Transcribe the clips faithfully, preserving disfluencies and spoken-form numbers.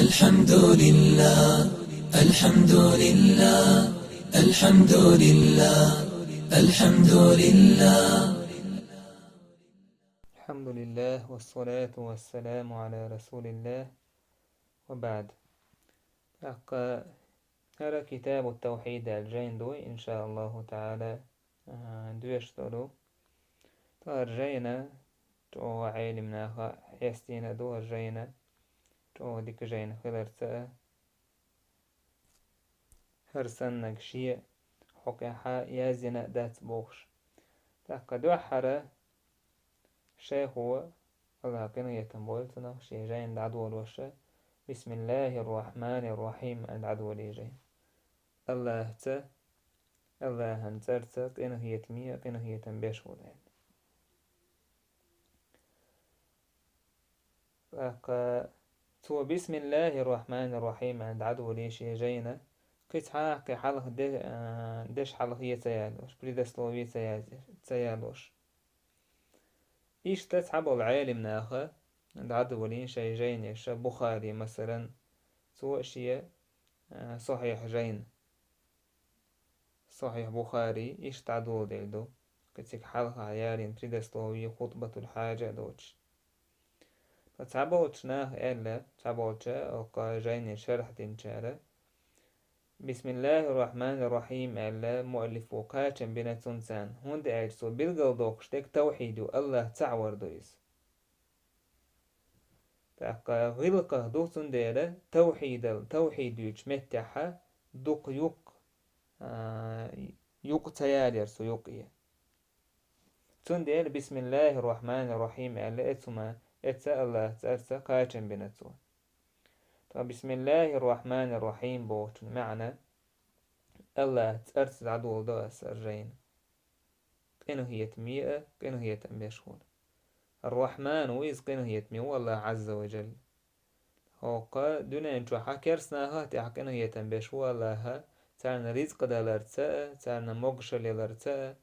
الحمد لله، الحمد لله، الحمد لله، الحمد لله. الحمد لله، والصلاة والسلام على رسول الله، وبعد. ТӀаккха хӀара Китабу т-Тавхьид аьлла жайна ду, иншааллаху таӀала, а, доьшуш долу. ТӀаккха хӀара жайна чӀогӀа Ӏелим наха хьестийна ду, хӀара жайна чӀогӀа дика жайна хиларца а, хӀара саннаг шен хьокъехьа яздина а дац бохуш. ТӀаккха дуьххьара шайхо, Аллахь къинхетам бойла цунах, шен жайна дӀадолоша, «Бисмиллахир-Рахманир-Рахим» аьлла дӀадолий жайна. Аллахьца, Аллахьан цӀарца къинхетаме а, къинхетам беш волу аьлла. ТӀаккха цо «Бисмиллахир-Рахманир-Рахим» аьлла дӀадолий шен жайна, кхин цхьа а кхин хьалха де-, а, деш хьалхе ца ялош, предисловие ца яз-, ца ялош. Иштта цхьаболу Ӏелим наха дӀадолийна шайн жайнаш, Бухари, масалан, цо шен, а, Сахьихь жайна. Сахьихь Бухари иштта дӀадоладелла ду, кхин цига хьалха ялийна предисловие, хутбатул-хьаджа а доцуш. Ткъа цхьаболчу наха аьлла, цхьаболча оха жайнаш шархь динчара, «Бисмиллахир-Рахманир-Рахим» аьлла, муаллифо кхачам бина цунна царна, хӀунда аьлча цо билгалдоккхуш дерг тавхьид ю, Аллахь цхьаъ вар ду иза. ТӀаккха гӀиллакхах ду, цундела тавхьидал, тавхьид юьйцучу меттехьа дукха юкъ, а, юкъа ца ялера цу юкъе. Цундела «Бисмиллахир-Рахманир-Рахим» аьлла, эцу ма, эца Аллахь цӀарца кхачам бина цо. Ткъа «Бисмиллахир-Рахманир-Рахим» бохучун маьӀна, Аллахь цӀарца дӀадоладо аса хӀара жайна. Къинхетаме а, къинхетам беш волу. Ар-Рахьман ву иза, къинхетаме ву Аллахь Ӏазза ва Джалла. ХӀокху дуьнен чохьа керстанахах тӀехь къинхетам беш ву Аллахьа, царна ризкъ даларца а, царна могушалла яларца а,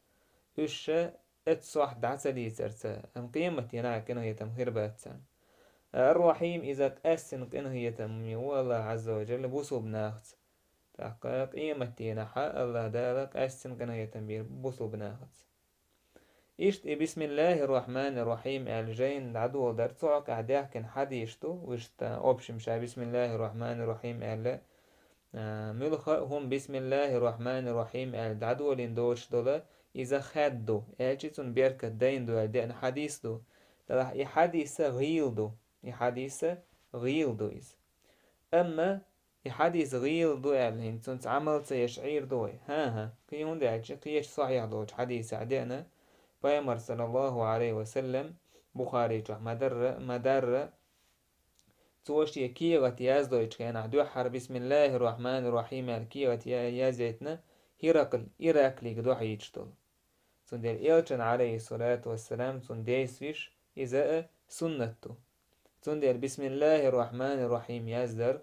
уьш ша эцу сохьта дӀа ца дийцарца а, амма къематдийнахь къинхетам хир бац царна. Ар-Рахьим иза къаьстина къинхетаме ву Аллахь Ӏазза ва Джалла бусулба нахаца. ТӀаккха къематдийнахьа Аллахь Дала къаьстина къинхетам бийр бу бусулба нахаца. Иштта и «Бисмиллахир-Рахманир-Рахим» аьлла жайна дӀадоладар, цу хьокъехь даьхкина хьадисаш ду, вуьшта, общем ша «Бисмиллахир-Рахманир-Рахим» аьлла, а, муьлхха а хӀума «Бисмиллахир-Рахманир-Рахим» аьлла дӀадолийна доцуш долу, иза хаьдда ду, аьлчи цунна беркат дайна ду аьлла деана хьадис ду. Делахь и хьадиса гӀийла ду, и хьадиса гӀийла ду иза. Амма и хьадис гӀийла ду аьлла, хӀинца цунца Ӏамал ца еш Ӏийр ду вай? ХӀан-хӀа, кхин хӀунда аьлча, кхечу сахьихь долчу хьадисехь деана, Пайхамар, саллаллаху Ӏалайхи ва саллам, Бухари чохь ма-дарра, ма-дарра, цо шен кехат яздойтучу хенахь дуьххьара «Бисмиллахир-Рахманир-Рахим» аьлла кехат я-, язъяйтина ХӀиракл, Ираклига дохьуьйтуш долу. Цундела Элчан, Ӏалайхиссалату вассалам, цунна действуьйш, иза а суннат ду. Цундела «Бисмиллахир-Рахманир-Рахим» яздар,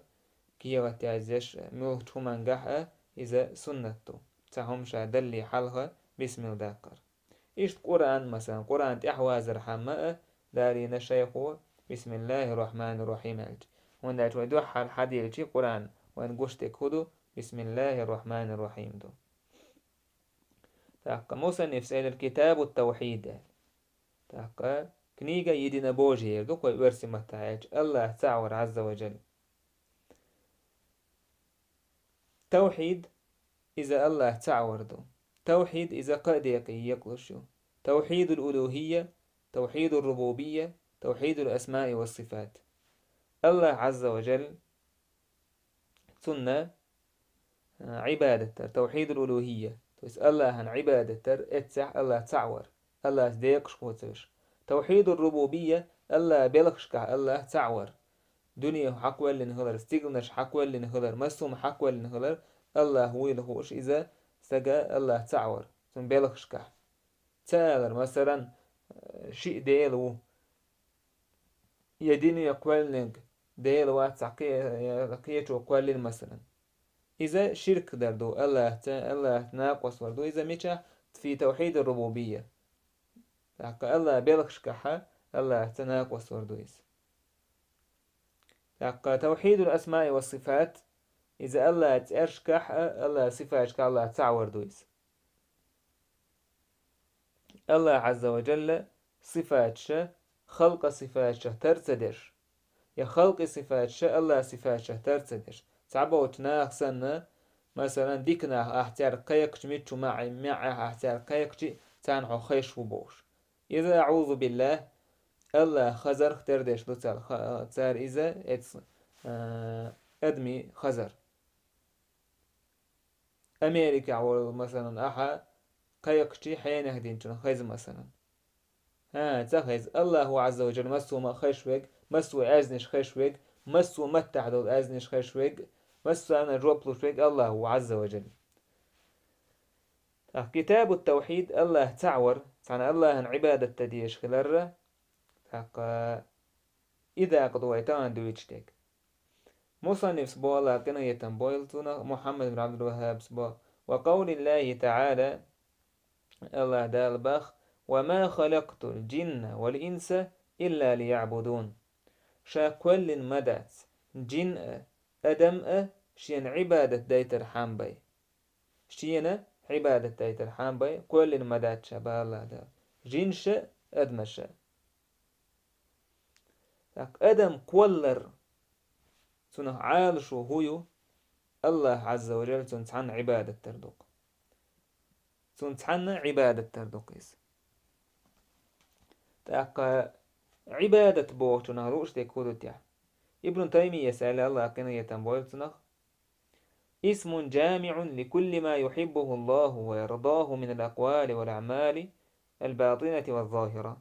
кехат язъеш, муьлххачу хӀумангахь а иза суннат ду. Цхьа хӀума ша далле хьалха бисмилла даккхар. Иштта Къуръан, масалан, Къуръан тӀаьхьавазархьама а далийна шайхо «Бисмиллахир-Рахманир-Рахим» аьлча. ХӀунда аьлча вай дуьххьара хьаделчи Къуръан вайна гуш дерг хӀун ду? «Бисмиллахир-Рахманир-Рахим» ду. ТӀаккха мусаннифс элира «Китабу т-Тавхьид» аьлла. ТӀаккха книга единобожия ду, кхой оьрсийн маттахь аьлча, Аллахь цхьаъ вар, Ӏазза ва Джалла. Тавхьид иза Аллахь цхьаъ вар ду. Тавхьид иза кхаа декъе екъалуш ю. Тавхьидул улухийя, тавхьидул рубубийя, тавхьидул асмаи ва сифат. Аллахь, Ӏазза ва Джалла, цунна, а, Ӏибадат дар, тавхьидул улухийя. То есть Аллахьан Ӏибадат дар, эццехь Аллахь цхьаъ вар. Аллахьца декъашхо ца веш. Тавхьидул рубубийя, Аллахь белхашкахь Аллахь цхьаъ вар. Дуьне хьакхоьллина хилар, стигланаш хьакхоьллина хилар, массо а хьакхоьллина хилар, Аллахь вуйла хууш иза стага Аллахь цхьаъ вар, цунна белхашкахь. Ца алар, масалан, шиъ Дела ву. Я дуьне кхоьллинарг Дела вац, цхьа кхе-, я кхечо кхоьллина, масалан. Иза ширк дар ду, Аллахьца, Аллахьца накъост вар ду. Иза мичахь? Фи тавхьидир рубубийя. ТӀаккха Аллахь белхашкахьа Аллахьца накъост вар ду иза. ТӀаккха тавхьидул асмаи ва сифат, иза АллахӀа цӀерашкахь а, АллахӀа сифаташкахь а АллахӀ цаӀ вар ду иза. АллахӀ Ӏазза ва Джалла сифаташ халкъа сифаташах тара ца деш, я халкъа сифаташ АллахӀа сифаташах тара ца деш. Цхьаболчу наха санна, масалан, дика нах ахь цаьрга кхайкхича, миччу маӀ-, маӀех ахь цаьрга кхайкхича, царна хьо хезаш ву бохуш. Иза, аӀузу биллахӀ, АллахӀа хазарх тера деш ду цара, ха-, цара иза эцна, а, адамийн хазар. Америкехь волу, масалан, ахьа кхайкхича хьенех динчунах хеза, масалан. ХӀа, ца хеза. АллахӀ ву Ӏазза ва Джалла массо а ма хезаш верг, массо а аьзнаш хезаш верг, массо а маттахь долу аьзнаш хезаш верг, массарна жоп луш верг АллахӀ ву Ӏазза ва Джалла. ТӀаккха китабу тавхьид, АллахӀ цаӀ вар, цхьана АллахӀана Ӏибадат дан дезаш хиларра, тӀаккха и дакъа ду вай тахана дуьйцуш дерг. Мусаннифс бо, АллахӀа къинхетам бойла цунах, Мухьаммад бин Ӏабдул-ВаххӀабс бо: «Ва къавлиллахӀи таӀала», АллахӀ Дала бах: «Ва ма халакътул джинна вал инса илла лияӀбудун». Ша кхоьллина ма дац джин а, адам а шена Ӏибадат дайтархьама бен. Шена Ӏибадат дайтархьама бен кхоьллина ма дац ша, бах АллахӀ Дала, жинаш а, адамаш а. ТӀаккха адам кхоллар, цунах Ӏалашо хӀун ю? АллахӀ Ӏазза ва Джалла цунна цхьанна Ӏибадат дар ду-кх. Цунна цхьанна Ӏибадат дар ду-кх иза. ТӀаккха Ӏибадат бохучунах лууш дерг хӀун ду техьа? Ибн Таймияс аьлла, АллахӀа къинхетам бойла цунах: «Исмун джамиӀун ли кулли ма юхьиббуху АллахӀу ва ярдаху минал акъвали вал аӀмали ал батӀинати ваз захира».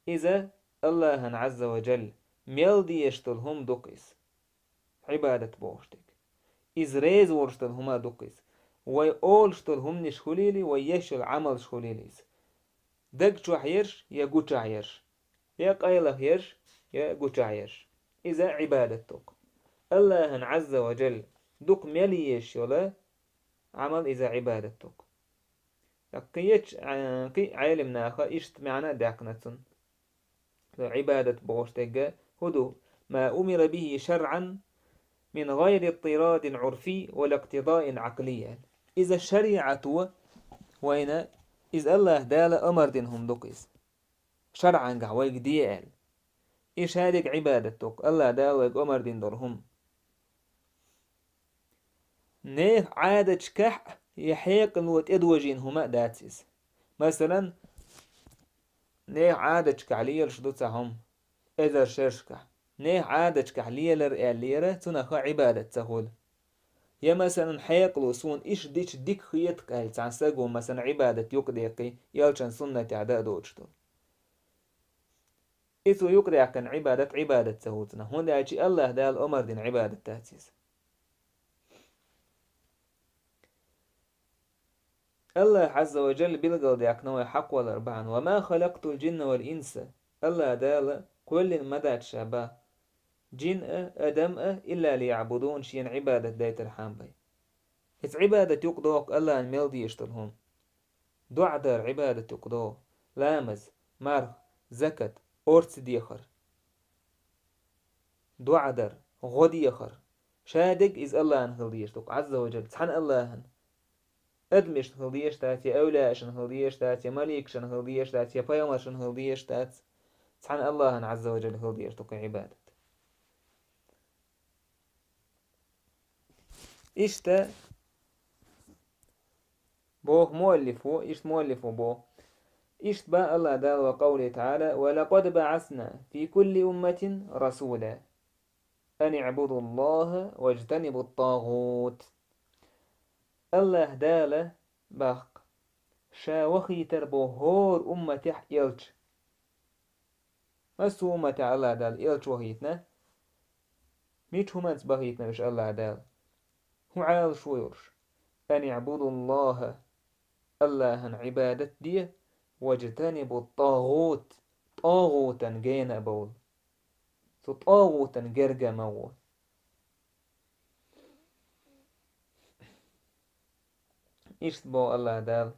Иза АллахӀана Ӏазза ва Джалла мел дезаш долу хӀума ду-кх иза. Ӏибадат бохуш дерг. Иза реза волуш долу хӀума ду-кх иза. Вай олуш долу хӀуманаш хуьлийла, вай еш йолу Ӏамалш хуьлийла иза. Даг чохь ерш, я гучахь ерш, я къайлаха ерш, я гучахь ерш. Иза Ӏибадат ду-кх. АллахӀана Ӏазза ва Джалла дукха мел езаш йолу Ӏамал иза Ӏибадат ду-кх. Кхечу, а, кхин а Ӏелам наха иштта маьӀна а даьккхина цунна. Ӏибадат бохуш дерг хӀун ду? «Ма умира бихӀи шарӀан мин гӀайри иттирадин Ӏурфий ва ла иктидаин Ӏакълий», аьлла. Иза шариӀато вайна, иза АллахӀ Дала амар дина хӀума ду-кх иза. ШарӀангахь вайга де аьлла. И шадерг Ӏибадат ду-кх, АллахӀ Дала вайга амар дина долу хӀума. Нехан Ӏадаташкахь я хьекъало тӀедожийна хӀума а дац иза. Масалан, нехан Ӏадаташкахь лелаш ду цхьа хӀума, эзар шерашкахь. Нехан Ӏадаташкахь лелар аьллера, цунах Ӏибадат ца хуьлу. Я, масалан, хьекъало суна иштта дича дика хета-кх аьлла, цхьана саго, масалан, Ӏибадат юкъадеккхий, элчан суннатехь дан а доцуш долу. И цо юкъадаьккхина Ӏибадат, Ӏибадат ца хуьлу цунах, хӀунда аьлча АллахӀ Дала омар дина Ӏибадат дац иза. АллахӀ Ӏазза ва Джалла билгалдаьккхина вай хьакъ валар бахьана: «Ва ма халакътул джинна вал инса». АллахӀ Дала кхоьллина ма дац ша бах джин а, адам а, илла лияӀбудун, шена Ӏибадат дайтархьама бен. Иза Ӏибадат юкъадоху АллахӀана мел дезаш долу хӀума. ДоӀа дар Ӏибадат юкъадоху, ламаз, марха, закат, орца дехар. ДоӀа дар, гӀо дехар. Шадерг иза АллахӀана хила дезаш ду-кх, Ӏазза ва Джалла, цхьана АллахӀана. Адамашна хила дезаш дац, я эвлияашна хила дезаш дац, я маликашна хила дезаш дац, я пайхамаршна хила дезаш дац. Цхьана АллахӀана Ӏазза ва Джалла хила дезаш ду-кх Ӏибадат. Иштта боху муаллифо, иштта муаллифо боху. Иштта бах АллахӀ Дала ва къавлихӀи таӀала: «Ва лакъад баӀасна фи кулли умматин расула ан иӀбуду АллахӀа ваджтанибу ат-тагӀут». АллахӀ Дала бах-кх: «Ша вахийтар бу хӀора умматехь элча». Массо а умматехь АллахӀ Дала элча вахийтина. Мича хӀуманца бахийтина уьш АллахӀ Дала? ХӀун Ӏалашо йолуш? «Ан иӀбуду АллахӀа», АллахӀана Ӏибадат де, «ваджтанибу ат-тагӀут», тӀагӀутан гена а бовла. Цу тӀагӀутан герга а ма гӀо. Иштта боху АллахӀ Дала: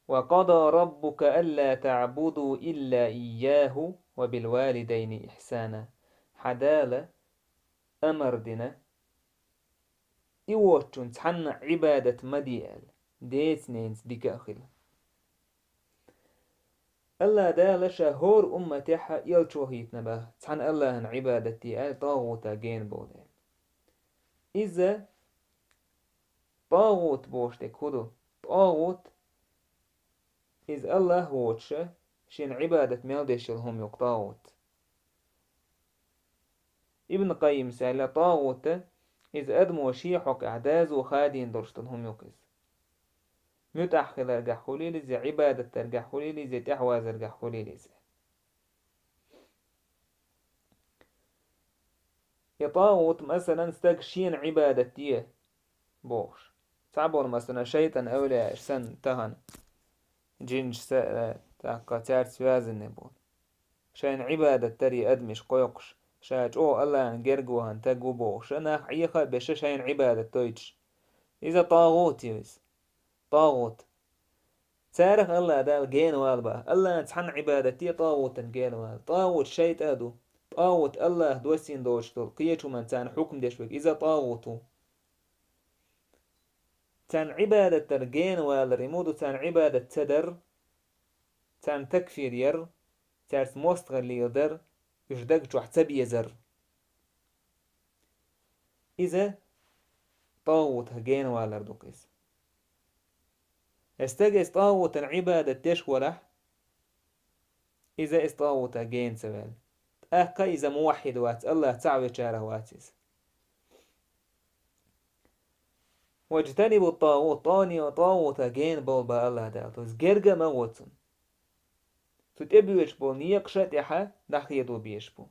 «Ва къада раббука алла таӀбуду илла ийяхӀу ва бил валидайни ихьсана». Хьан Дала амар дина, и воцчунна цхьанна Ӏибадат ма де аьлла, деца-ненаца дика а хила. АллахӀ Дала ша хӀора умматехь а элча вахийтина баха, цхьана АллахӀана Ӏибадат де аьлла, тӀагӀута гена бовла аьлла. Иза тӀагӀут бохуш дерг хӀун ду? ТӀагӀут, иза АллахӀ воцуша, шена Ӏибадат мел деш йолу хӀума ю-кх тӀагӀут. Ибн Къаййимас аьлла, тӀагӀута иза адамо шен хьокъехь дазо хадийна долуш долу хӀума ю-кх иза. МуьтӀахь хиларгахь хуьлийла иза, я Ӏибадат даргахь хуьлийла иза, я тӀаьхьавазаргахь хуьлийла иза. И тӀагӀут, масалан, стаг шена Ӏибадат де бохуш. Цхьаболу, масалан, шайтӀан эвлияаш санна тахана, жинаш са, э, тӀаккха цаьрца связанный болу. Шайна Ӏибадат даре адамаш кхойкхуш, ша чӀогӀа АллахӀана герга вахана таг ву бохуша, нах Ӏеха а беша шайна Ӏибадат дойтуш. Иза тӀагӀут ю иза. ТӀагӀут. Царах АллахӀ Дала гена вала баха. АллахӀана цхьанна Ӏибадат де, тӀагӀутана гена вала. ТӀагӀут шайтӀа ду. ТӀагӀут АллахӀ доссийна доцуш долу кхечу хӀуманна царна хьукм деш верг, иза тӀагӀут ву. Царна Ӏибадат дар гена валар, и муха ду царна Ӏибадат ца дар, царна такфир яр, цаьрца мостагӀалла леладар, уьш даг чохь ца безар. Иза тӀагӀутах гена валар ду-кх иза. Стага иза тӀагӀутана Ӏибадат деш валахь, иза, иза тӀагӀутах гена ца ваьлла. ТӀаккха иза муваххьид вац, АллахӀ цхьаъ вечарах вац иза. «Ваджтанибу тӀагӀут», тӀагӀ-, тӀагӀутах гена бовла баха АллахӀ Дала, то есть герга а ма гӀо цунна. Цу тӀебоьдуш болу некъаша а тӀаьхьа дӀахедо безаш бу.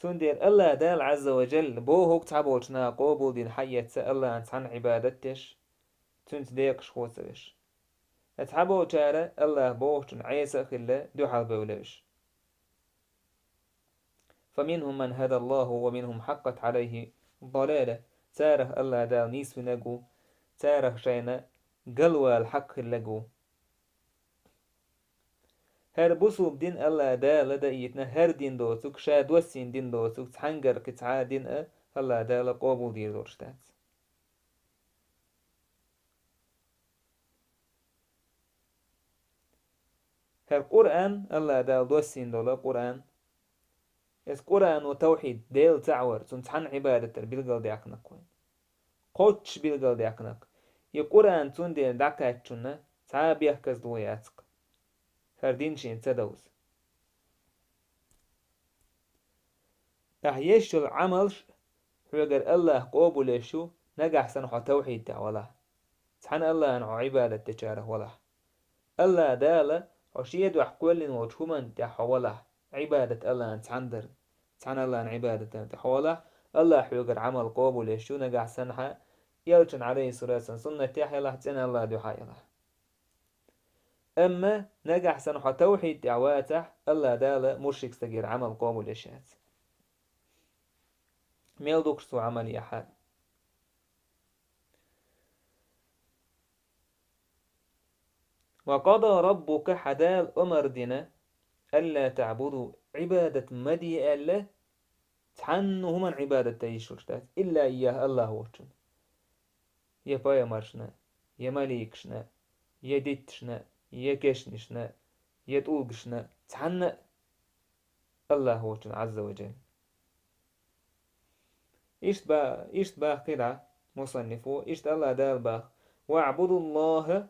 Цундела АллахӀ Дала, Ӏазза ва Джалла, бохург цхьаболчу наха къобалдина хьаэца АллахӀана цхьанна Ӏибадат деш, Цуьнца декъашхо ца веш. Ткъа цхьаболчара АллахӀ бохучун Ӏеса а хилла дуьхьал бевлла уьш. «فمنهم من هدى الله ومنهم حقت عليه الضلالة». Царах АллахӀ Дала нийсвинарг ву, царах шайна галвала хьакъ хилларг ву. ХӀара бусулба дин АллахӀ Дала даийтина, хӀара дин доцург, ша доссийна дин доцург, цхьаьнгара кхин цхьа а дин а АллахӀ Дала къобалдийр долуш дац. ХӀара Къуръан, АллахӀ Дала доссийна долу Къуръан, иза Къуръано тавхьид, Дела цхьаъ вар, Цунна цхьанна Ӏибадат дар билгалдаьккхинарг вайн. Кхоччуш билгалдаьккхинарг. И Къуръан цундела дӀакхаьччунна цхьа а бехказло яц-кх. ХӀара дин шена ца довза. Ахьа еш йолу Ӏамалш хьоьгара АллахӀа къобалъеш ю, нагахь санна хьо тавхьид тӀехь валахь. Цхьана АллахӀана хьо Ӏибадат дечарах валахь. АллахӀ Дала хьо Шен дуьхьа кхоьллина волчу хӀуманна тӀехь хьо валахь, Ӏибадат АллахӀана цхьанна дар. Цхьана АллахӀана Ӏибадат дан тӀехь хьо валахь, АллахӀ хьоьгара Ӏамал къобалъеш ю, нагахь санна хьан Элчан, Ӏалайхиссалату вассалам, суннат тӀехь ялахь, цӀена АллахӀ дуьхьа ялахь. Амма нагахь санна хьо тавхьид тӀехь вацахь, АллахӀ Дала мушрик стагера Ӏамал къобалъеш яц. Мел дукхаш цо Ӏамал яхьара. «وقضى ربك», хьан Дала омар дина, «ألا تعبدوا», Ӏибадат ма де аьлла, цхьанна хӀуманна Ӏибадат дан йиш йолуш дац, «إلا إياه», АллахӀ воцчунна. Я пайхамаршна, я маликашна, я дитташна, я кешнашна, я тӀулгашна, цхьанна а АллахӀ воцчунна, Ӏазза ва Джалла. Иштта ба-, иштта баха кхидӀа мусаннифо, иштта АллахӀ Дала баха: «واعبدوا الله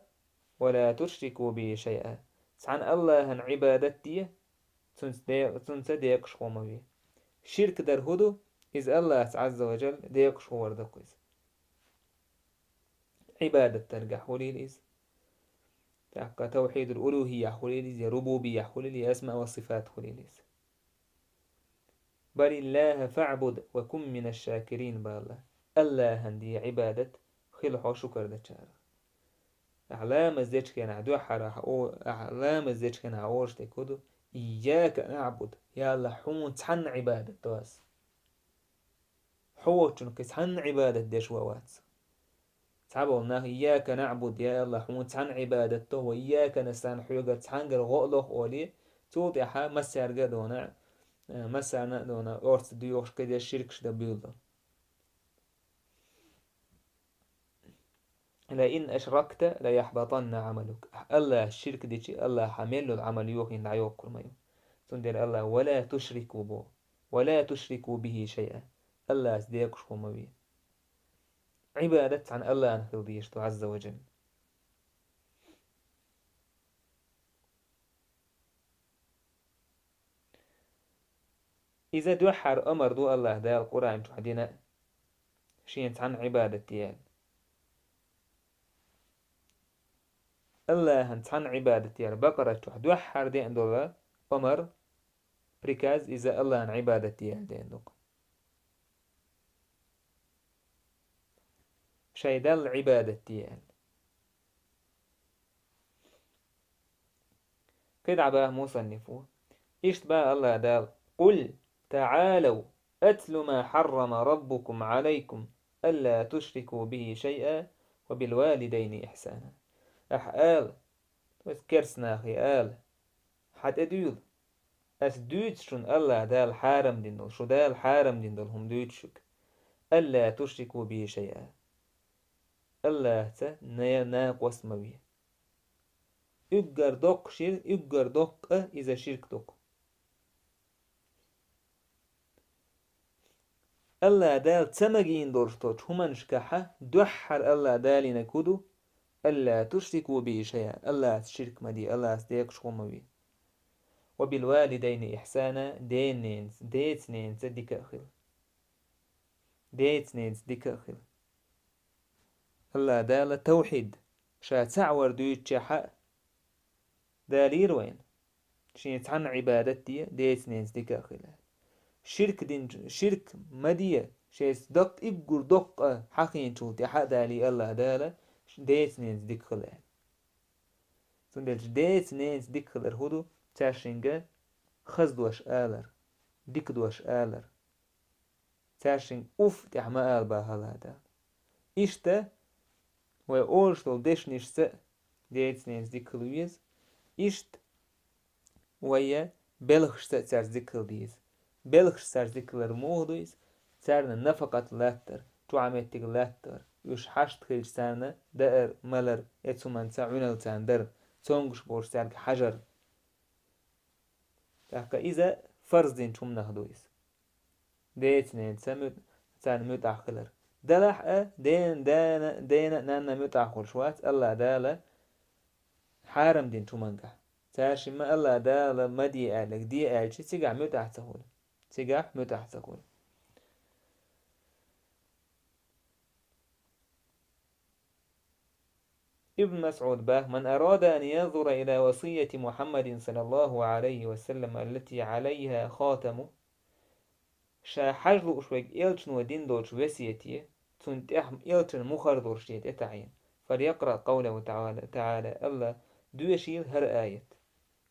ولا تشركوا به شيئا». Цхьана АллахӀана Ӏибадат де, Цунца де-, Цунца декъашхо ма ве. Ширк дар хӀун ду? Иза АллахӀца, Ӏазза ва Джалла, декъашхо вар ду-кх иза. Ӏибадат даргахь хуьлийла иза. ТӀаккха тавхьидул улухӀийяхь хуьлийла иза, я рубубийяхь хуьлийла, я асма ва сифат хуьлийла иза. «بل الله فاعبد وكن من الشاكرين», бала. АллахӀана де Ӏибадат, хила хьо шукар дечарах. Ахьа ламаз дечу хенахь дуьххьара, ахьа о-, ахьа ламаз дечу хенахь олуш дерг хӀун ду? «إياك نعبد», я АллахӀ, хьуна цхьанна Ӏибадат до ас. Хьо воцчунна кхин цхьанна Ӏибадат деш ван вац. Цхьаболу нах: «إياك نعبد», я АллахӀ, хьуна цхьанна Ӏибадат до, «وإياك نستعين», хьоьгара цхьаьнгара гӀо а лоху олий, цул тӀаьхьа массаьрга а дона, Э, массарна а дуна, орца дуьйхуш кхидерш ширкаш дан буьйлу. «لئن أشركت ليحبطن عملك». Ахь АллахӀаца ширк дичи, АллахӀа мел йолу Ӏамал юхийна дӀайоккхур ма ю. Цундела АллахӀа: «ولا تشركوا بو، ولا تشركوا به شيئا». АллахӀаца декъашхо ма ве. Ӏибадат цхьана АллахӀана хила дезаш ду, Ӏазза ва Джалла. Иза дуьххьара омра ду АллахӀа Дала Къуръан чохь дина, шена цхьанна Ӏибадат де аьлла. АллахӀана цхьанна Ӏибадат де аьлла. Бакъара чохь дуьххьара деана долу омра, приказ, иза АллахӀана Ӏибадат де аьлла деана ду-кх. Шайн Далла Ӏибадат де аьлла. КхидӀа боху мусаннифо: иштта боху АллахӀа Дала: «قل تعالوا أتل ما حرم ربكم عليكم ألا تشركوا به شيئا وبالوالدين إحسانا». Ахь ала, то есть керстанахе ала: «Хьан тӀе дуьйла? Ас дуьйцу шуна АллахӀа Дала хьарам дина долу, шун Дала хьарам дина долу хӀума дуьйцу шуьга. ألا تشركوا به شيئا». АллахӀаца на-, накъост ма ве. Уггар доккха ширк, уггар доккха иза ширк ду-кх. АллахӀа Дала ца магийна долуш долчу хӀуманашкахьа дуьххьара АллахӀа Далинаг хӀун ду? «ألا تشركوا به شيئا». АллахӀаца ширк ма де, АллахӀаца декъашхо ма ве. «وبالوالدين إحسانا», ден-ненца, деца-ненца дика а хила. Деца-ненца дика а хила. АллахӀа Дала тавхьид, ша цхьаъ вар дуьйцучехьа, далийра вайна. Шена цхьанна Ӏибадат де, деца-ненца дика а хила. Ширк дин, ширк ма де, шайца даккха уггар доккха хьахийначул тӀаьхьа а далий АллахӀа Дала, деца-ненца дика хила аьлла. Цундела деца-ненца дика хилар хӀун ду? Цаьршинга хаза дош алар, дика дош алар. Цаьршинга уф тӀехь ма ала боху АллахӀа Дала. Иштта вай олуш долу дешнашца а деца-ненца дика хила веза. Иштта вай белхашца а цаьрца дика хила деза. Белхашца цаьрца дика хилар муха ду иза? Царна нафакъат латтар, чохь меттиг латтар, уьш хьашт хилча царна даар, малар, эцу хӀуманца Ӏуьналла царна дар, цомгуш болуш цаьрга хьажар. ТӀаккха иза фарз динчу хӀуманах ду иза. Деца-ненца муьт-, царна муьтӀахь хилар. Делахь а, ден-, дена-, дена а, нанна а муьтӀахь хуьлуш вац АллахӀа Дала хьарам динчу хӀумангахь. Цаьршимма АллахӀа Дала ма де аьлларг де аьлча, цигахь муьтӀахь ца хуьлу. Цигахь муьтӀахь ца хуьлу. Ибн МасӀуд боху: «من أراد أن ينظر إلى وصية محمد صلى الله عليه وسلم التي عليها خاتمه». Ша хьажа лууш верг элчано дина долчу весете, цунна тӀехь элчан мухӀар долуш де тӀетаӀийна. «فليقرأ قوله تعالى», تعالى, АллахӀа доьшийла хӀара аят.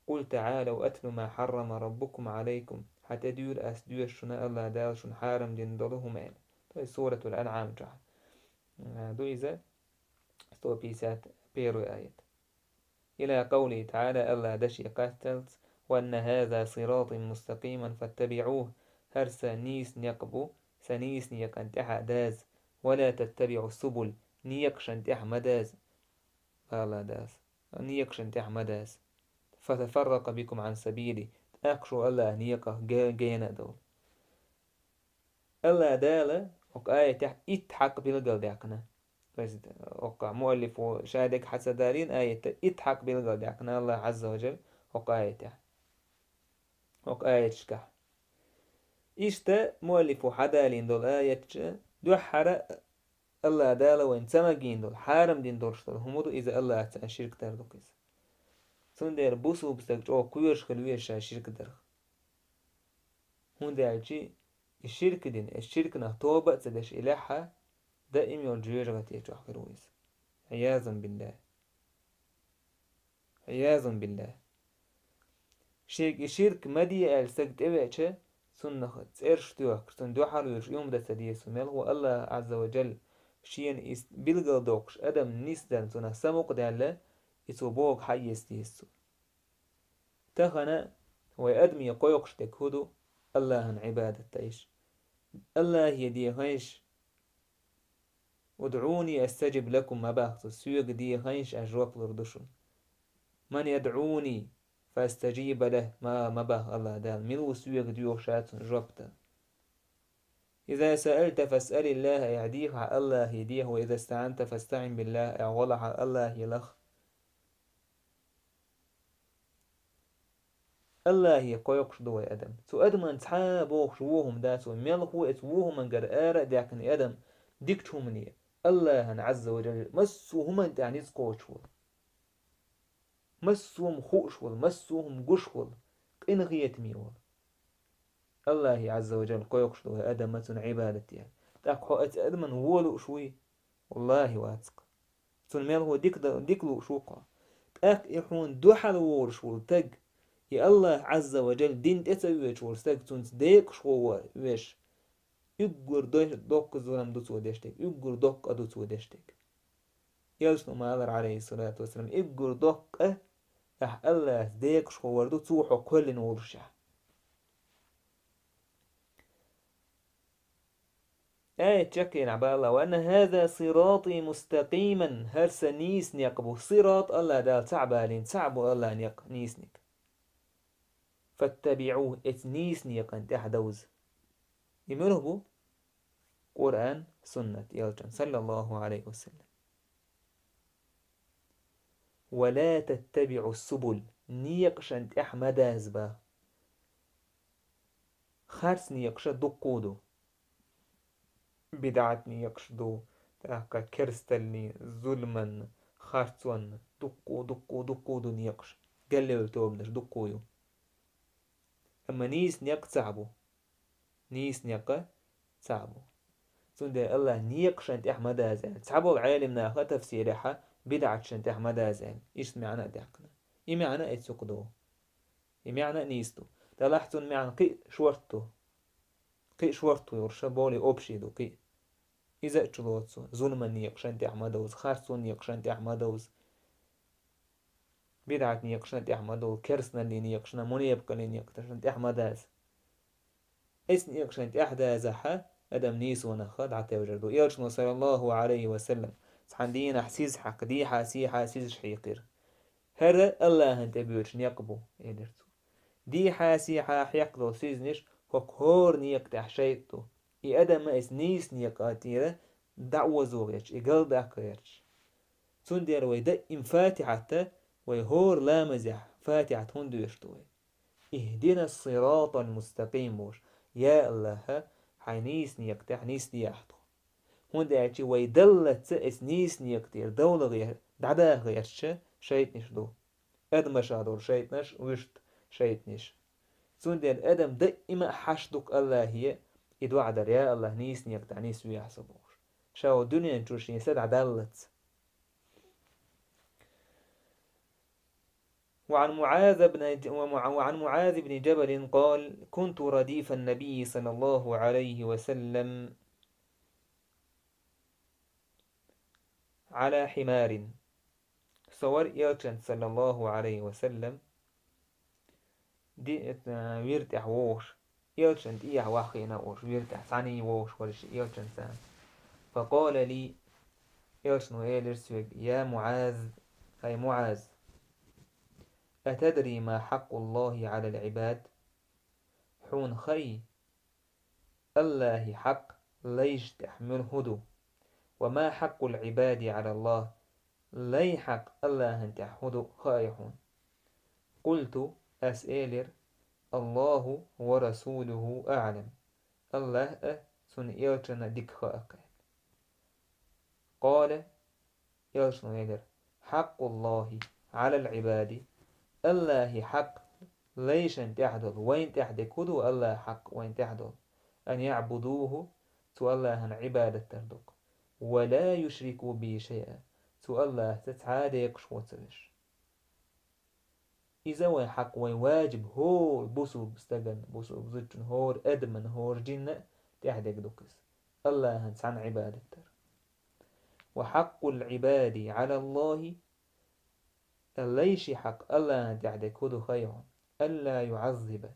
«قل تعالوا أتل ما حرم ربكم عليكم». Хьан тӀе дуьйла ас доьшу шуна АллахӀа Дала шуна хьарам дина долу хӀума аьлла. То есть Суратул Анъам чохь. Ду иза сто пятьдесят первый аят. إلى قوله تعالى, АллахӀа даше кхаччалц: «وأن هذا صراطي مستقيما فاتبعوه». ХӀара сан нийса некъ бу, сан нийса некъан тӀаьхьа даза. «ولا تتبعوا السبل», некъашан тӀаьхьа ма даза. АллахӀа даза. Некъашан тӀаьхьа ма даза. «فتفرق بكم عن سبيله». ТӀаккха шу АллахӀан некъах ге-, гена а довла. АллахӀа Дала окху аятехь итт хьакъ билгалдаьккхина. То есть, окху муаллифо ша дерг хьа ца далийна аятехь итт хьакъ билгалдаьккхина АллахӀа Ӏазза ва Джалла окху аятехь. Окху аяташкахь. Иштта муаллифо хьа далийна долу аяташ дуьххьара АллахӀа Дала вайна ца магийна долу, хьарам дина долуш долу хӀума ду иза, АллахӀаца ширк дар ду иза. Цундела бусулба стаг чӀогӀа кхоьруш хила веза ша ширк дарх. ХӀунда аьлча и ширк дина, и ширкнах тоба а ца деш и лаьхьа, даим йолу жоьжахате чохь хир ву иза. Ӏиязун биллахӀ. Ӏиязун биллахӀ. Шега и ширк ма де аьлла стаг тӀевеача, цунах цӀераш тоьхкуш, цунна дуьхьал вуьйлуш и хӀума дан ца деза хӀу мел ву АллахӀ Ӏазза ва Джалла, шена и билгалдоккхуш адам нисдан цунах самукъадаьлла, и цо бохург хьаэца деза цо. Тахана вай адамийн кхойкхуш дерг хӀун ду? Аллахьан Ӏибадат дайша. Аллахье дехайша. «ادعوني أستجب لكم» ма боху цо, соьга дехайша, аз жоп лур ду шуна. «من يدعوني فأستجيب له» ма, ма боху Аллахь Дала, мила ву соьга доьхуш цунна жоп дан. «إذا سألت فاسأل الله» айхьа дехахь Аллахье деха, «وإذا استعنت فاستعن بالله» айхьа гӀо лахь Аллахье лаха. Аллахье кхойкхуш ду вай адам. Цу адаман цхьа а бохуш вон хӀума дац вай, мелхо а цу вон хӀумангара ара а даьккхина и адам дикачу хӀумане, Аллахьан Ӏазза ва Джалла, массо а хӀуманна тӀехь ницкъ кхочуш волу. Массо а хӀума хууш волу, массо а хӀума гуш волу, къинхетаме волу. Аллахье Ӏазза ва Джалла кхойкхуш ду вай адам цунна Ӏибадат ян. ТӀаккха хьо оцу адаман вон лууш вуй? Валлахьи, вац-кх. Цунна мелхо дика да-, дика лууш ву-кх хьо. ТӀаккха и хьуна дуьхьал волуш волу стаг, и Аллахь Ӏазза ва Джалла дин тӀе ца воьдуш волу стаг, цунца декъашхо вар веш, уггар дой-, доккха зулам ду цо деш дерг, уггар доккха къа ду цо деш дерг. Элчано ма аллара, Ӏалайхиссалату вассалам, уггар доккха къа ахь Аллахьца декъашхо вар ду, цо хьо кхоьллина волушехь. Аят чекхйина бала: «وأن هذا صراطي مستقيما», хӀара сан нийса некъ бу. Сират Аллахь Дала цхьаъ балийна, цхьаъ бу Аллахь некъ, нийса некъ. «فاتبعوه», эцу нийса некъан тӀехь довза. И муьлха бу? Къуръан, суннат, элчан, саллаллаху Ӏалайхи ва саллам. «ولا تتبعوا السبل», некъашан тӀехь ма даза боху. Харц некъаш дуккха а ду. БидӀат некъаш ду, тӀаккха керстаналлин, зуламан, харцонан, дуккха а, дуккха а, дуккха а ду некъаш. Галевлла тобанаш дуккха а ю. Амма нийса некъ цхьаъ бу. Нийса некъ цхьаъ бу. Цундела Аллахь некъашан тӀехь ма даза аьлла. Цхьаболу Ӏелам наха тафсирехь бидӀаташан тӀехь ма даза аьлла. Иштта маьӀна а даьккхина. И маьӀна а эцу юкъа ду. И маьӀна а нийса ду. Делахь цунна маьӀна кхин а шорта ду. Кхин а шорта ду, йолуш болий общий ду кхин а. Иза а чулоцу, зуламан некъашан тӀехь ма довза, харцонан некъашан тӀехь ма довза. БидӀат некъашна тӀехь ма довла, керстаналлин некъашна, мунепакъаллин некъашна тӀехь ма даза. Эцу некъашна тӀехь дазахь, адам нийсонах дӀатевжар ду. Элчано, саллаллаху Ӏалайхи ва саллам, цхьана дийнахь сиз хьаькхна, дийхьа-сийхьа сизаш хьийкхира. «ХӀара Аллахьан тӀе боьдуш некъ бу», — элира цо. Дийхьа-сийхьа хьекхна долу сизнаш хӀокху хӀора некъа тӀехь шайтӀа ду. И адам а эцу нийса некъа тӀера дӀа а озо гӀерташ, и галдаккха гӀерташ. Цундела вай даим Фатихьат, вай хӀора ламазехь Фатихьат хӀунда доьшуш ду вай? «اهدنا الصراط المستقيم», — бохуш. Я Аллахь, хьайн нийса некъа тӀехь нисде ахь тхо. ХӀунда аьлча вай даллалц эцу нийса некъа тӀера довла гӀе-, дӀадаха гӀерташ шайтӀанаш ду. Адамашах долу шайтӀанаш, вуьшта шайтӀанаш. Цундела адам даима а хьашт ду-кх Аллахье и доӀа дар: «Я Аллахь, нийса некъа тӀехь нисве ахь со», — бохуш. Ша ву дуьнен чу шен са дӀадаллалц. وعن معاذ بن ج-، ومع-، وعن معاذ بن جبل قال: كنت رديف النبي صلى الله عليه وسلم على حمار. Со вара Элчанца, саллаллаху Ӏалайхи ва саллам, ди-, э, вир тӀехь вогӀуш, Элчан тӀехь ваххийна а волуш, вир тӀехь цхьаьний вогӀуш вара ша Элчанца. فقال لي, Элчано элира соьга: «يا معاذ, хӀай МуӀаз, أتدري ما حق الله على العباد?» Хьуна хаьий, Аллахьи хьакъ лайшна тӀехь муьлха хӀун ду? «وما حق العباد على الله», лайн хьакъ Аллахьан тӀехь хӀун ду, хаьий хьуна? قلت, ас элира: «الله ورسوله أعلم», Аллахь а, цуьнан элчана а дика хаьа-кх. قال, Элчано элира: «حق الله على العباد», Аллахьи хьакъ лайшна тӀехь долу, вайна тӀехь дерг хӀун ду, Аллахьи хьакъ вайна тӀехь долу? «أن يعبدوه», цу Аллахьана Ӏибадат дар ду-кх, «ولا يشركوا به شيئا», цу Аллахьца цхьа а декъашхо ца веш. Иза вайн хьакъ, вайн ваджиб хӀора бусулба стагана, бусулба зудчунна, хӀора адамана, хӀора жинна а тӀехь дерг ду-кх иза, Аллахьана цхьанна Ӏибадат дар. «وحق العباد على الله», лайши хьакъ Аллахьана тӀехь дерг хӀун ду хаьий хьуна? «ألا يعذب»,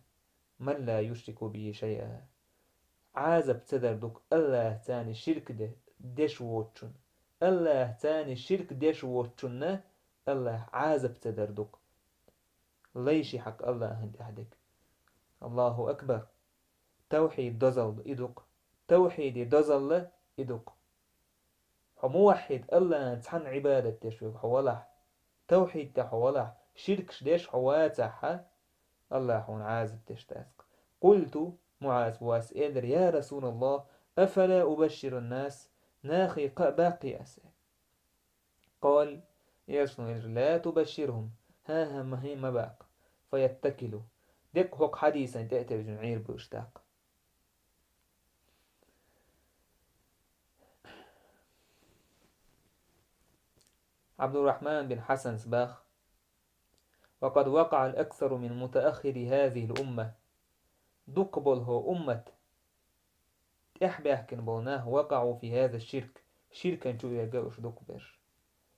من لا يشرك به شيئا. Ӏазап ца дар ду-кх АллахӀаца ширк де-, деш воцчунна. АллахӀаца ширк деш воцчунна АллахӀа Ӏазап ца дар ду-кх. Лай ши хьакъ АллахӀана тӀехь дерг. Аллаху акбар! Тавхьид дозалла и ду-кх. Тавхьиде дозалла и ду-кх. Хьо муваххьид, АллахӀана цхьанна Ӏибадат деш верг хьо валахь, тавхьид тӀехь хьо валахь, ширкаш деш хьо вацахь, АллахӀа хьуна Ӏазап деш дац-кх. قلت, МуӀаз бу ас элира: يا رسول الله، أفلا أبشر الناس؟ Нахе кхаъ баккхий ас? قال, Элчано элира: لا تبشرهم, хӀан-хӀа, ма хӀе ма баккха, فيتكلوا, деккъа хӀокху хьадисана тӀе а тевжина Ӏийр бу уьш даккха. Ӏабдуррахьман бин Хьасанс бах: وقد وقع الأكثر من متأخري هذه الأمة. Дукха болу хӀокху уммат тӀехь баьхкина болу нах, وقعوا في هذا الشرك, ширкан чу вегга уьш дукха берш.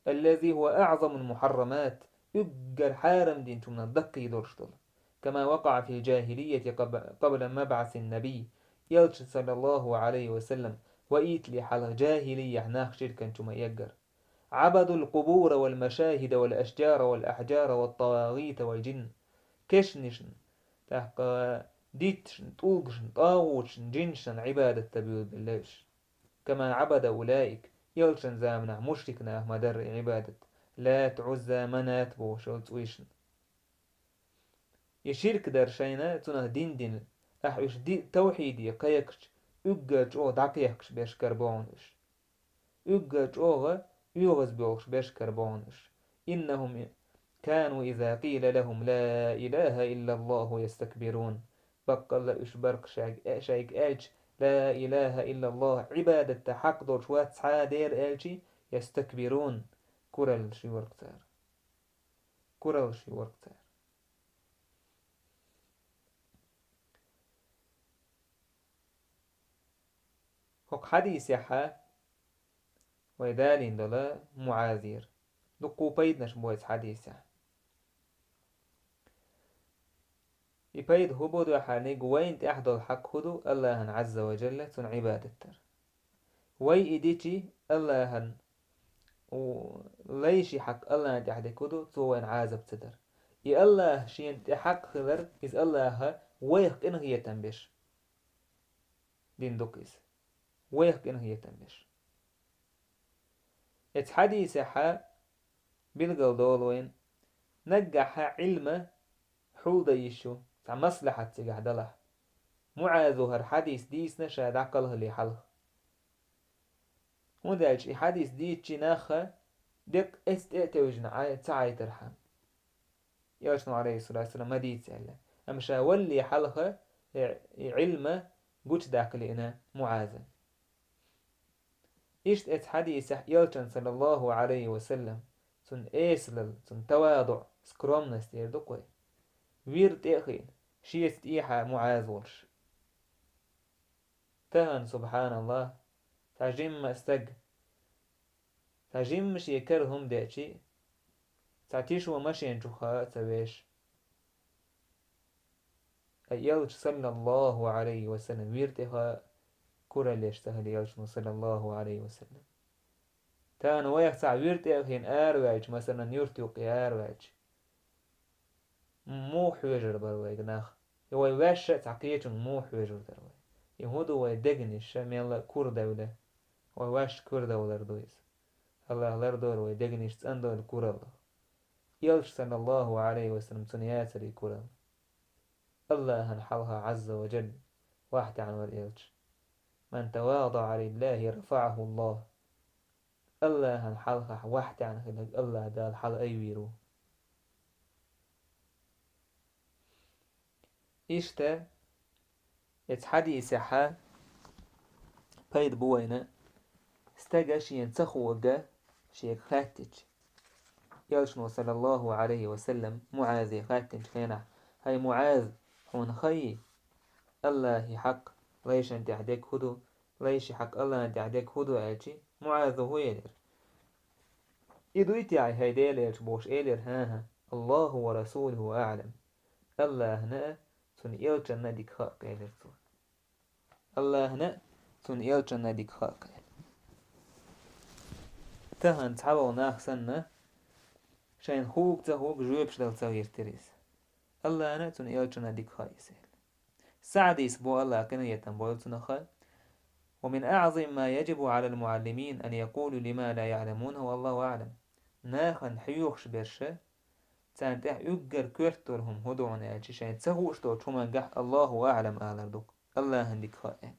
الذي هو أعظم المحرمات, уггар хьарам динчу хӀуманах даккхий долуш долу. كما وقع في الجاهلية قب-, قبل مبعث النبي, Элча, саллаллаху Ӏалайхи ва саллам, ваийтале хьалха жахӀилияхь нах ширкан чу ма эггара. عبدوا القبور والمشاهد والأشجار والأحجار والطواغيت والجن. Кешнашна, тӀаккха дитташна, тӀулгашна, тӀагӀуташна, жинашна Ӏибадат дан буьйлабелла уьш. كما عبد أولئك, Элчан заманахь мушрик нах ма дарра и Ӏибадат, Лат, Ӏузза, Манат бохуш йолу цӀуйшна. И ширк дар шайна, цунах дин дина, ахь уьш ди-, тавхьиде кхайкхича, уггар чӀогӀа дӀакхехкаш берш кара бу хьуна уьш. Уггар чӀогӀа оьгӀаз боьлхуш берш кара бу хьуна уьш. إنهم كانوا إذا قيل لهم لا إله إلا الله يستكبرون. Баккъалла уьш бара-кх шайга, шайга аьлча: لا إله إلا الله, Ӏибадат дан хьакъ долуш вац цхьа а дера аьлча, يستكبرون, кураллаш йора-кх цара. Кураллаш йора-кх цара. ХӀокху хьадисехь вай далийна долу МуӀазера дуккха пайданаш бу оцу хьадисехь. И пайда хӀун бу дуьхьал, ниг вайна тӀехь долу хьакъ хӀун ду, АллахӀан Ӏазза ва Жалла, цунна Ӏибадат дар. Вай и дичи, АллахӀан у-, лай ши хьакъ АллахӀан тӀехь дерг хӀун ду, цо вайна Ӏазап ца дар. И АллахӀ шена тӀе хьакъ хилар, иза АллахӀа вайх къинхетам беш дина ду-кх иза. Вайх къинхетам беш. Эцу хьадисехьа билгал долу вайна, наггахьа Ӏилма хьулда йиш ю, цхьа маслахьат цигахь далахь. МуӀазу хӀара хьадис дийцина ша дӀакхалхале хьалха. ХӀунда аьлча и хьадис дийцчи наха деккъа эцу тӀе а тевжина Ӏай-, ца Ӏайтархьама. Элчано, алейхиссалату вассалам, ма дийца аьлла. Амма ша валле хьалха и, и Ӏилма гучудаккха лиъна МуӀаза. Иштта эцу хьадисехь Элчан, саллаллаху алейхи ва саллам, цунна эсалал, цунна таваду, скромность эр ду-кх вай. Вир тӀе а хиъна, шеца тӀехьа МуӀаз волуш. Тахана, субханаллах, цхьа жимма стаг, цхьа жимма шен кара хӀума деачи, цхьа тишо машен чу хаа а ца веш. Ткъа Элча, саллаллаху алейхи ва саллам, вир тӀе хаа кураллеш ца хилла Элчано, саллаллаху алейхи ва саллам. Тахана вайх цхьа вир тӀе а хиъна араваьлча, масалан, юрт юккъе араваьлча, муха хьоьжур бара вайга нах? Я вай ваьшша а цхьа кхечунга муха хьоьжур дара вай? И хӀун ду вай дегнаш ша мелла а кура девлла? Вай ваьшша кура девлар ду иза. АллахӀа лардойла вай дегнаш цӀандойла кураллах. Элча, саллаллаху алейхи ва саллам, цунна яцара и куралла. АллахӀан хьалха, Ӏазза ва Жалла, вахьтаьӀна вара Элча. «Ман тавадаӀа лиллахи рафаӀаху Аллах». АллахӀан хьалха вахьтаьӀна хиларг АллахӀ Дала хьалаайвийр ву. Иштта, эцу хьадисехьа пайда бу вайна, стага шена ца хуург шега хаьттича. Элчано, саллаллаху алейхи ва саллам, МуӀазе хаьттинчу хенахь: «ХӀай МуӀаз, хьуна хаий, АллахӀи хьакъ лайшан тӀехь дерг хӀун ду, лайши хьакъ АллахӀан тӀехь дерг хӀун ду?» аьлчи, МуӀаза хӀун элира? «И дуй те хьайн, хӀай Делан элча?» бохуш элира: «ХӀан-хӀа, Аллаху ва расулуху аӀлам». АллахӀна а, цу Цуьнан элчанна дика хаьа кхелира цо. Аллахьна цуьнан элчанна дика хаьа кхелира. Тахана цхьаболу нах санна, шайна хууг ца хууг жоьпаш дала ца гӀиртира иза. Аллахьна цуьнан элчанна дика хаьа иза. Саъдис бо Аллахь къинхетам бойла цунах хаьа. ومن أعظم ما يجب على المعلمين أن يقولوا لما لا يعلمونه والله أعلم. Нахана хьоьхуш берш, царна тӀехь уггар коьрталур хӀума хӀун ду хьуна аьлча, шайна ца хууш долчу хӀумангахь Аллаху аӀлам алар ду, Аллахьан дика хаьа.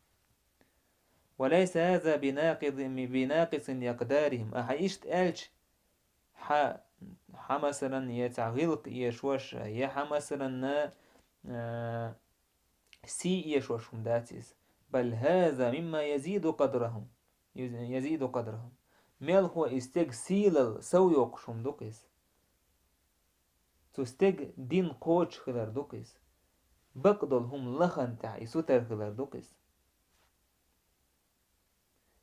وليس هذا بناقض بناقص أقدارهم. Ахьа иштта аьлча, хьан, хьан масалан, я цхьа гӀиллакх эшош, я хьан масаланна, а, сий эшош хӀума дац иза. بل هذا مما يزيد قدرهم. يزيد قدرهم. Мелхо и стеган сийлалла сов йоккхуш хӀума ду-кх иза. Цу стеган дин кхочуш хилар ду-кх иза. Бакъдолу хӀума лахана тӀехь и сутара хилар ду-кх иза.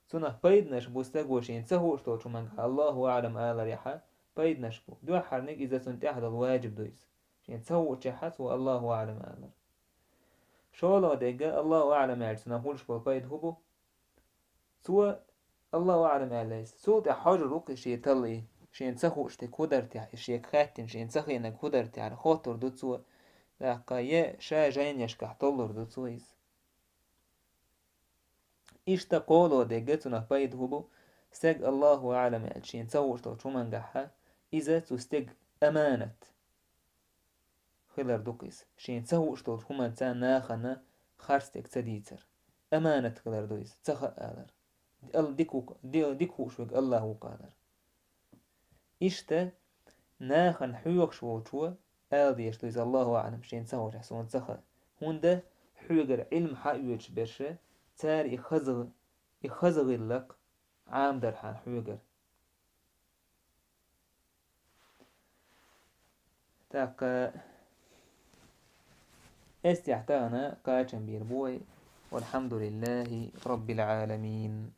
Цунах пайданаш бу стага шена ца хууш долчу хӀуманга Аллаху аӀлам аларехьа пайданаш бу. Дуьххьарниг иза цунна тӀехь долу ваджиб ду иза. Шена ца хуучехьа цо Аллаху аӀлам алар. ШолгӀа дегга Аллаху аӀлам аьлча цунах хуьлуш болу пайда хӀун бу? Цо Аллаху аӀлам аьлла иза. Цул тӀаьхьа хьожур ву-кх и шен талла и, шена ца хууш дерг хӀун дара техьа, и шега хаьттина, шена ца хиънарг хӀун дара техьа, хоттур ду цо, тӀаккха я ша жайнашкахь толлур ду цо иза. Иштта кхоло дегга цунах пайда хӀун бу, стаг Аллаху аӀлам аьлча шена ца хууш долчу хӀумангахьа, иза цу стеган аманат хилар ду-кх иза. Шена ца хууш долчу хӀуманца нахана харцдерг ца дийцар. Аманат хилар ду иза, ца хаьа алар. Ал-, дика ву-кх, ди-, дика хууш верг Аллах ву-кх алар. Иштта, нахана хьоьхуш волчо ала дезаш ду иза, Аллаху аӀлам, шена ца хууш, суна ца хаьа. ХӀунда хьоьгара Ӏилма хьаоьцуш берш, цара и хаза, и хаза гӀиллакх Ӏамадархьама хьоьгара. ТӀаккха эстехь тахана кхачам бийр бу вай. والحمد لله رب العالمين.